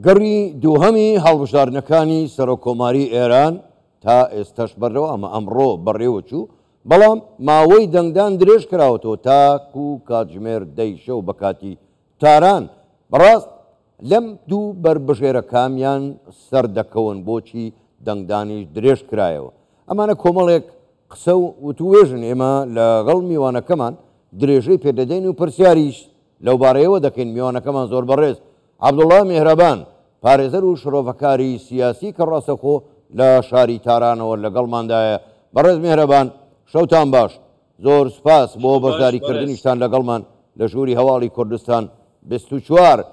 گەڕی دووهەمی هەڵبژاردنەکانی سەرۆککۆماری ئێران تا ئێستەش بەردەوامە، ئەمڕۆ بەڕێوەچوو، بەڵام ماوەی دەنگدان درێژکراوەتەوە تاکوو کاتژمێر دەی شەو بە کاتی تاران. بەڕاست لەم دوو بەربژێرە کامیان سەردەکەون، بۆچی دەنگدانیش درێژکرایەوە؟ ئەمانە کۆمەڵێک قسە و وتووێژن ئێمە لەگەڵ میوانەکەمان درێژەی پێدەدەین و پرسیاریش لەوبارەیەوە دەکەین. میوانەکەمان زۆر بەڕێز عەبدوڵا میهرەبان، پارێزەر و شرۆڤەکاری سیاسی کە ڕاستەوخۆ لە شاری تارانەوە لەگەڵماندایە. بەڕێز میهرەبان، شەوتان باش. زۆر سوپاس بۆ شەو باش بەڕێز. بەشداریکردنیشتان لەگەڵمان لە ژووری هەواڵی کوردستان 24.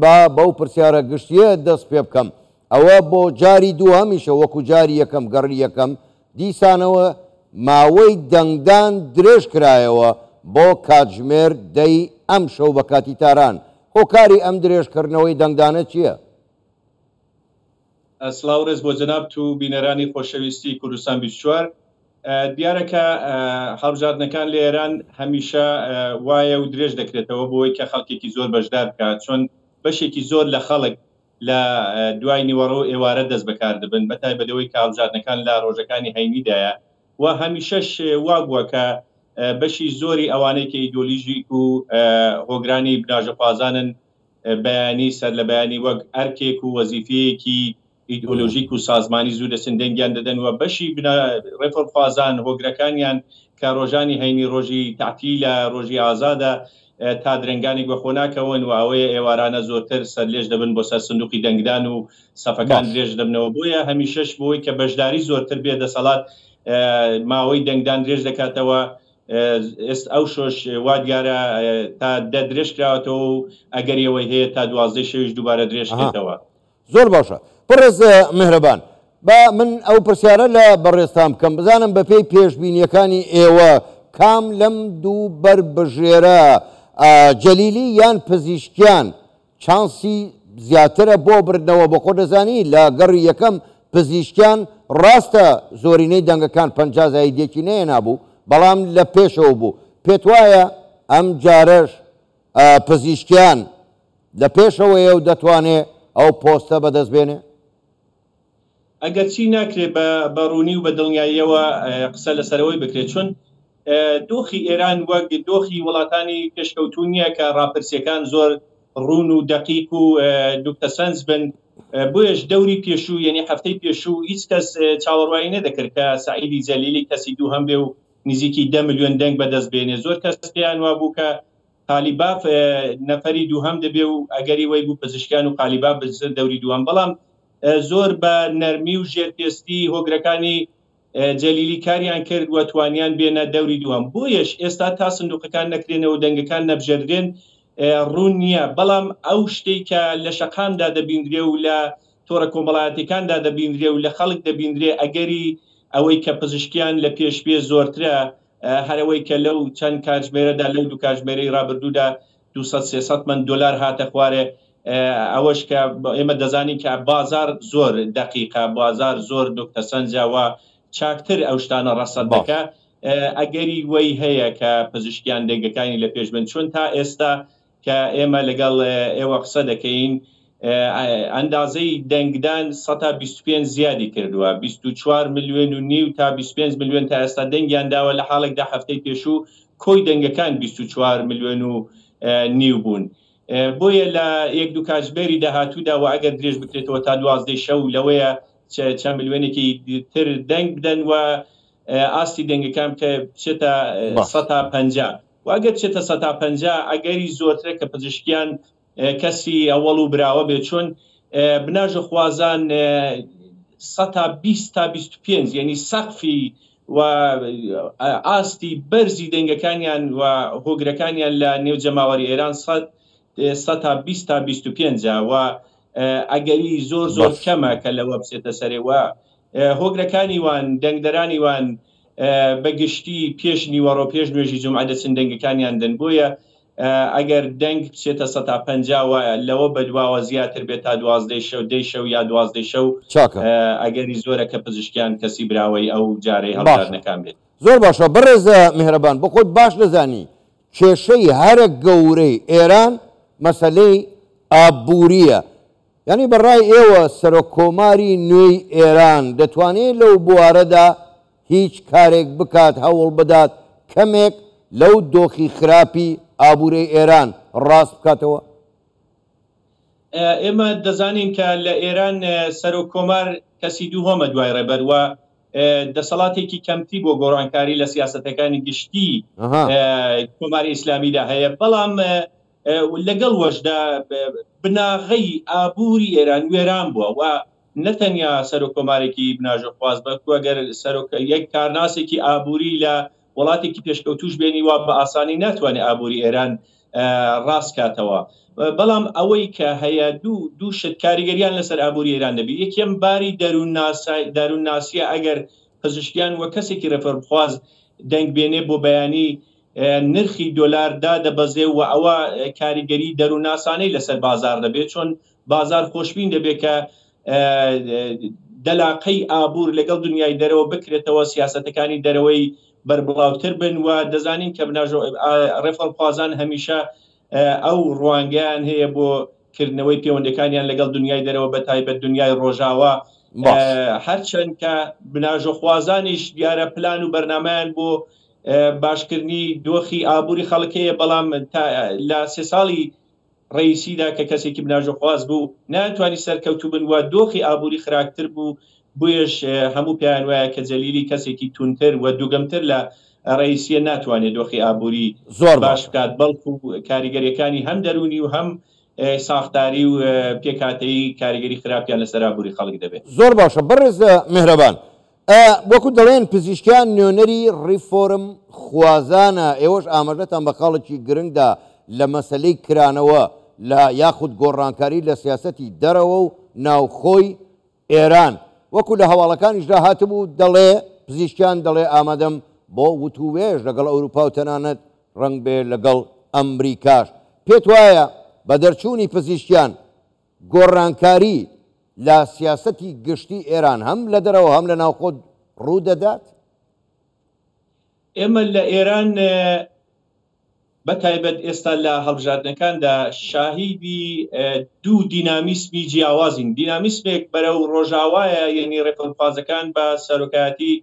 با بەو پرسیارە گشتییە دەست پێ بکەم. ئەوە بۆ جاری دووهەمیشە وەکو جاری یەکەم، گەڕی یەکەم، دیسانەوە ماوەی دەنگدان درێژکرایەوە بۆ کاتژمێر دەی ئەمشەو بە کاتی تاران، هۆکاری ئەم درێژکردنەوەی دەنگدانە چییە؟ سڵاو و ڕێز بۆ جەنابت و بینەرانی خۆشەویستی کوردستان 24. دیارە کە هەڵبژاردنەکان لە ئێران هەمیشە وایە و درێژ دەکرێتەوە بۆی کە خەڵکێکی زۆر بەشدار بکات، چۆن بەشێکی زۆر لە خەڵک لە دوای نیوەڕۆ و ئێوارە دەست بەکار دەبن، بەتایبەت ئەوەی کە هەڵبژاردنەکان لە ڕۆژەکانی هەینیدایە و هەمیشەش وابووە کە بەشی زۆری ئەوانەی کە ئیدۆلیژیک و هۆگرانی بناژەخوازانن بەیانی سەرلەبەیانی وەک ئەرکێک و وەزیفەیەکی ئیدئۆلۆژیک و سازمانی زوو دەچن دەنگیان دەدەن و بەشی ڕێفۆرمخوازان هۆگرەکانیان کە ڕۆژانی هەینی ڕۆژی تەعتیلە، ڕۆژی ئازادە، تا درەنگانێک بەخۆ ناکەون و ئەوەیە ئێوارانە زۆرتر سەرلێژ دەبن بۆ سەر سندوقی دەنگدان و سەفەکان باش. درێژ دەبنەوە. بۆیە هەمیشەش بۆی کە بەشداری زۆرتر بێ دەسەڵات ماوەی دەنگدان درێژ دەکاتەوە. ئێست ئەوشۆش وا دیارە تا دە درێژ کراوەتەوە و ئەگەری ئەوەی هەیە تا دوازدەی شەویش دووبارە درێژ ئەها. کرێتەوە. زۆر باشە بەڕێز میهرەبان با من ئەو پرسیارە لە بەڕێزتان بکەم بزانم بەپێی پێشبینیەکانی ئێوە کام لەم دوو بەربژێرە جەلیلی یان پزیشکیان چانسی زیاترە بۆ بردنەوە بۆ خۆ دەزانی لە گەڕی یەکەم پزیشکیان ڕاستە زۆرینەی دەنگەکان 50 زایدێکی نەیەنابوو بەڵام لە پێشەوە بوو پێت وایە ئەم جارەش پزیشکیان لە پێشەوەیە و دەتوانێ ئەو پۆستە بەدەست بێنێ؟ ئەگەرچی ناکرێ بە بە ڕوونی و بە دڵنیاییەوە قسە لەسەر ئەوەی بکرێت، چون دۆخی ئێران وەک دۆخی وڵاتانی پێشکەوتوو نییە کە ڕاپرسییەکان زۆر ڕوون و دەقیق و نوکتەسەنج بن، بۆیەش دەوری پێشوو یەنی هەفتەی پێشوو هیچ کەس چاوەڕوانی نەدەکرد کە سەعیدی جەلیلی کەسی دووهەم بێ و نزیکی دە ملیۆن دەنگ بەدەست بێنێ، زۆر کەس پێیان وابوو کە قالیباف نەفەری دووهەم دەبێ و ئەگەری وەی بوو پزیشکیان و قالیباف بچنە دەوری دووهەم، بەڵام زۆر بە نەرمی و ژێرپێستی هۆگرەکانی جەلیلی کاریان کرد و توانیان بێنە دەوری دووهەم. بۆیەش ئێستا تا سندوقەکان نەکرێنەوە و دەنگەکان نەبژێردرێن ڕوون نییە، بەڵام ئەو شتەی کە لە شەقامدا دەبیندرێ و لە تۆڕە کۆمەڵایەتیەکاندا دەبیندرێ و لە خەڵک دەبیندرێ ئەگەری ئەوەی کە پزیشکیان لە پێش بێ زۆرترە، هەر ئەوەی کە لەو چەند کاتژمێرەدا، لەو دوو کاتژمێرەی ڕابردوودا 200 300 مەن دۆلار هاتە خوارێ، ئەوەش کە ئێمە دەزانین کە بازاڕ زۆر دەقیقە، بازاڕ زۆر نوکتەسەنجە و چاکتر ئەو شتانە ڕەسەد باش. دەکا، ئەگەری وەی هەیە کە پزیشکیان دەنگەکانی لە پێش بن، چون تا ئێستا کە ئێمە لەگەڵ ئێوە قسە دەکەین ئەندازەی دەنگدان سەتا 25 زیادی کردووە، 24 ملیۆن و نیو تا 25 ملیۆن تا ئێستا دەنگیان داوە، لە حاڵێکدا هەفتەی پێشوو کۆی دەنگەکان 24 ملیۆن و نیو بوون. بۆیە لە یەک دوو کاتژمێری داهاتوودا و ئەگەر درێژ بکرێتەوە تا دوازدەی شەو لەوەیە چەند ملیۆنێکی تر دەنگ بدەن و ئاستی دەنگەکان بکە بچێتە باش. سەتا 50 و ئەگەر بچێتە سەتا 50 ئەگەری زۆرترە کە پزیشکیان کەسی ئەوەڵ و براوە بێت، چون بناژەخوازان سەتا 20 تا 25 یعنی سەقفی و ئاستی بەرزی دەنگەکانیان و هۆگرەکانیان لە نێو جەماوەری ئێران سەتا 20 تا 25 و ئەگەری زۆر زۆر باش. کەمە کە لەوە بچێتە سەرێ و هۆگرەکانی وان دەنگدەرانی وان بە گشتی پێش نیوەڕۆ پێش نوێژی جومعە دەچن دەنگەکانیان دەن. بۆیە ئەگەر دەنگ بچێتە سەتا 50 و لەوە بەدواوە زیاتر بێت تا دوازدەی شەو، دەی شەو یا دوازدەی شەو، چاکە. ئەگەری زۆرە کە پزیشکیان کەسی براوەی ئەو جارەی باشە. هەڵبژاردنەکان بێت. زۆر باشە بەڕێز میهرەبان، بۆ خۆت باش دەزانی کێشەی هەرە گەورەی ئێران مەسەلەی ئابوورییە. یانی بە ڕای ئێوە سەرۆک کۆماری نوێی ئێران دەتوانێ لەو بوارەدا هیچ کارێک بکات هەوڵ بدات کەمێک لەو دۆخی خراپی ئابوورەی ئێران ڕاست بکاتەوە؟ ئێمە دەزانین کە لە ئێران سەرۆک کۆمار کەسی دووهەمە دوای ڕێبەر و دەسەڵاتێکی کەمتری بۆ گۆڕانکاری لە سیاسەتەکانی گشتی کۆماری ئیسلامیدا هەیە، بەڵام لەگەڵ وەشدا بناغەی ئابووری ئێران وێران بووە و نەتەنیا سەرۆک کۆمارێکی بناژۆخواز بەڵکو ئەگەر سەرۆک یەک کارناسێکی ئابووری لە وڵاتێکی پێشکەوتوش بێنی وا بە ئاسانی ناتوانێت ئابووری ئێران ڕاست کاتەوە. بەڵام ئەوەی کە هەیە دوو شت کاریگەریان لەسەر ئابووری ئێران دەبی، یەکیان باری دەروونناسیە ئەگەر پزیشکیان وەک کەسێکی ڕێفۆرمخواز دەنگ بێنێ بۆ بەیانی نرخی دۆلار دادەبەزێ و ئەوە کاریگەری دەروونناسانەی لەسەر بازاڕ دەبێت، چۆن بازاڕ خۆشبین دەبێت کە دەلاقەی ئابوور لەگەڵ دنیای دەرەوە بکرێتەوە، سیاسەتەکانی دەرەوەی بەربڵاوتر بن و دەزانین کە ڕێفۆرمخوازان هەمیشە ئەو ڕوانگەیان هەیە بۆ کردنەوەی پەیوەندەکانیان لەگەڵ دنیای دەرەوە بە تایبەت دنیای ڕۆژاوا. هەرچەند کە بناژۆخوازانیش دیارە پلان و بەرنامەیان بۆ باشکردنی دۆخی ئابووری خەڵک هەیە، بەڵام تا لە سێ ساڵی ڕەئیسیدا کە کەسێکی بناژۆخواز بوو نەیانتوانی سەرکەوتوو بن و دۆخی ئابووری خراپتر بوو، بۆیەش هەموو پێیان وایە کە جەلیلی کەسێکی توندتر و دوگمتر لە ڕەئیسیە ناتوانێت دۆخی ئابووری زۆر باش باشە. بکات، بەڵکو کاریگەریەکانی هەم دەروونی و هەم ساختاری و پێکهاتەیی کاریگەری خراپیان لەسەر ئابووری خەڵک دەبێت. زۆر باشە بەڕێز میهرەبان. وەکو دەڵێن پزیشکیان نوێنەری ڕیفۆرم خوازانە، ئێوەش ئاماژەتان بە خاڵێکی گرنگ دا لە مەسەلەی کرانەوە لە یاخود گۆڕانکاری لە سیاسەتی دەرەوە و ناوخۆی ئێران، وەکو لە هەواڵەکانیشدا هاتبوو دەڵێ پزیشکیان دەڵێ ئامادەم بۆ وتووێژ لەگەڵ ئەوروپا و تەنانەت ڕەنگبێ لەگەڵ ئەمریکاش. پێت وایە بە دەرچوونی پزیشکیان گۆڕانکاری لە سیاسەتی گشتی ئێران هەم لە دەرەوە هەم لە ناوخۆ ڕوو دەدات؟ ئێمە لە ئێران بە تایبەت ئێستا لە هەڵبژاردنەکاندا شاهیدی دوو دینامیسمی جیاوازین. دینامیسمێک بەرەو ڕۆژاوایە، یەنی ڕێفۆرمخوازەکان بە سەرۆکایەتی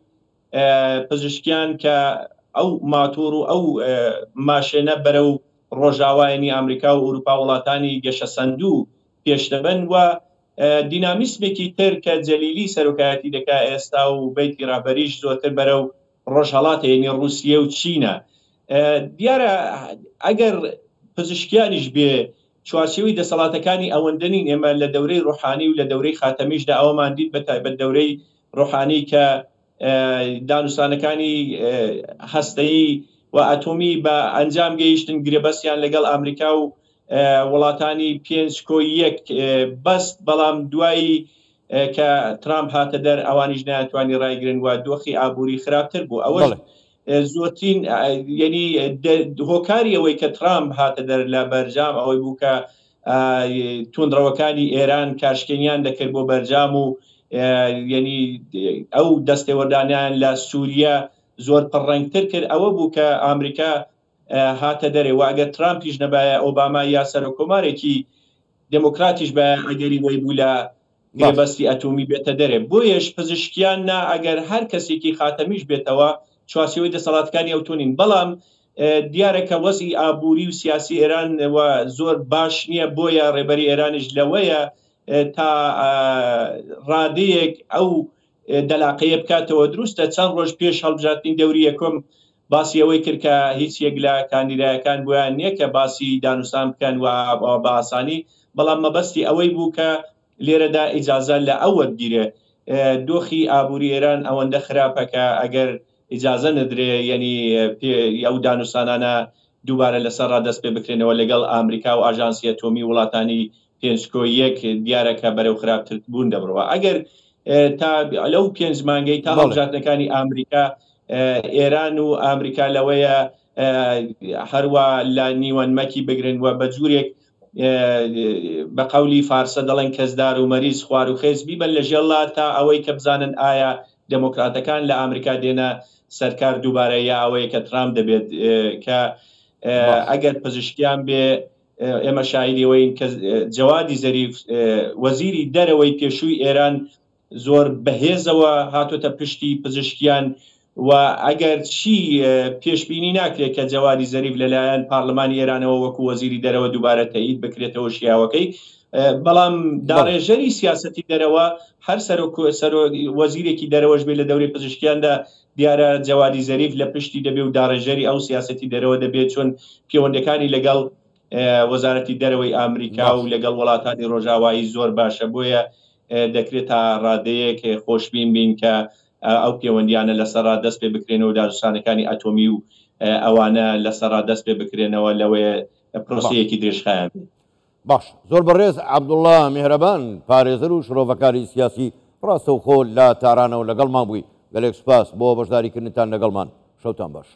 پزیشکیان کە ئەو ماتۆڕ و ئەو ماشێنە بەرەو ڕۆژاوا یەنی ئامریکا و ئورووپا وڵاتانی گەشەسەندوو پێش دەبەن و دینامیسمێکی تر کە جەلیلی سەرۆکایەتی دەکا ئێستا و بەیتی ڕەهبەریش زۆرتر بەرەو ڕۆژهەڵاتە یەنی ڕووسیە و چینە. دیارە ئەگەر پزیشکیانیش بێ چوارچێوەی دەسەڵاتەکانی ئەوەندە نین، ئێمە لە دەورەی ڕۆحانی و لە دەورەی خاتەمیشدا ئەوەمان دیت بە تایبەت دەورەی ڕۆحانی کە دانوستانەکانی هەستەیی و ئەتۆمی بە ئەنجام گەیشتن، گرێبەستیان لەگەڵ ئامریکا و وڵاتانی پێنج کۆ یەک بەست، بەڵام دوایی کە ترامپ هاتە دەر ئەوانیش نەیانتوانی ڕایگرن و دۆخی ئابووری خراپتر بوو. ئەوەش زۆرترین یەنی هۆکاری ئەوەی کە ترامپ هاتە دەر لە بەرجام ئەوەی بوو کە توندڕەوەکانی ئێران کارشکێنیان دەکرد بۆ بەرجام و یەنی ئەو دەستێوەردانیان لە سووریە زۆر پڕڕەنگتر کرد ئەوە بوو کە ئامریکا هاتە دەرێ و ئەگەر ترامپیش نەبایە ئۆباما یا سەرۆککۆمارێکی دێموکراتیش بایە ئەگەری وەی بوو لە گرێبەستی ئەتۆمی بێتە دەرێ. بۆیەش پزیشکیان نا ئەگەر هەر کەسێکی خاتەمیش بێتەوە چوارچێوەی دەسەڵاتەکانی ئەوتۆ نین. بەڵام دیارە کە وەزعی ئابووری و سیاسی ئێران و زۆر باش نییە بۆیە ڕێبەری ئێرانیش لەوەیە تا ڕادەیەک ئەو دەلاقەیە بکاتەوە. دروستە چەند ڕۆژ پێش هەڵبژاردنی دەوری یەکەم باسی ئەوەی کرد کە هیچ یەک لە کاندیدایەکان بۆیان نییە کە باسی دانوستان بکەن و بە ئاسانی، بەڵام مەبەستی ئەوەی بوو کە لێرەدا ئیجازە لە ئەو وەربگیرێ. دۆخی ئابووری ئێران ئەوەندە خراپە کە ئەگەر ئیجازە نەدرێ یەنی ئەو دانوستانانە دووبارە لەسەر ڕا دەست پێ بکرێنەوە لەگەڵ ئامریکا و ئاژانسی ئەتۆمی وڵاتانی پێنج کۆ یەک دیارە کە بەرەو خراپتر بوون دەبڕوا. ئەگەر تا لەو پێنج مانگەی تا هەڵبژاردنەکانی ئامریکا ئێران و ئامریکا لەوەیە هەروا لە نیوەنمەکی بگرن و بە جوورێک بە قەولی فارسە دەڵێن کەسدار و مەریز خوار و خێز بیبەن لە ژێڵا تا ئەوەی کە بزانن ئایا دێمۆکراتەکان لە ئامریکا دێنە سەرکار دووبارە یا ئەوەیە کە ترامپ دەبێت کە ئەگەر پزیشکیان بێ. ئێمە شاهیدی ئەوەین کە جەوادی زەریف وەزیری دەرەوەی پێشووی ئێران زۆر بەهێزەوە هاتۆتە پشتی پزیشکیان و ئەگەر چی پێشبینی ناکرێت کە جەوادی زەریف لەلایەن پارلمانی ئێرانەوە وەکو وەزیری دەرەوە دووبارە تەئید بکرێتەوە شیاوەکەی، بەڵام داڕێژەری سیاسەتی دەرەوە هەر سەرۆک وەزیرێکی دەرەوەش بێت لە دەورەی پزیشکیاندا دیارە جەوادی زەریف لە پشتی دەبێ و داڕێژەری ئەو سیاسەتی دەرەوە دەبێت چون پێوەندەکانی لەگەڵ وەزارەتی دەرەوەی ئامریکا و لەگەڵ وڵاتانی ڕۆژاوایی زۆر باشە، بۆیە دەکرێت تا ڕادەیەک خۆشبین بین کە ئەو پێوەندییانە لەسەرڕا دەست پێ بکرێنەوە و دانوستانەکانی ئەتۆمی و ئەوانە لەسەرڕا دەست پێ بکرێنەوە لەوەیە پرۆسەیەکی درێژخایەن بێت. باش زۆر بەڕێز عەبدوڵڵا میهرەبان پارێزەر و شرۆڤەکاری سیاسی ڕاستەوخۆ لە تارانەوە لەگەڵمان بووی، گەلێک سوپاس بۆ بەشداریکردنتان لەگەڵمان، شەوتان باش.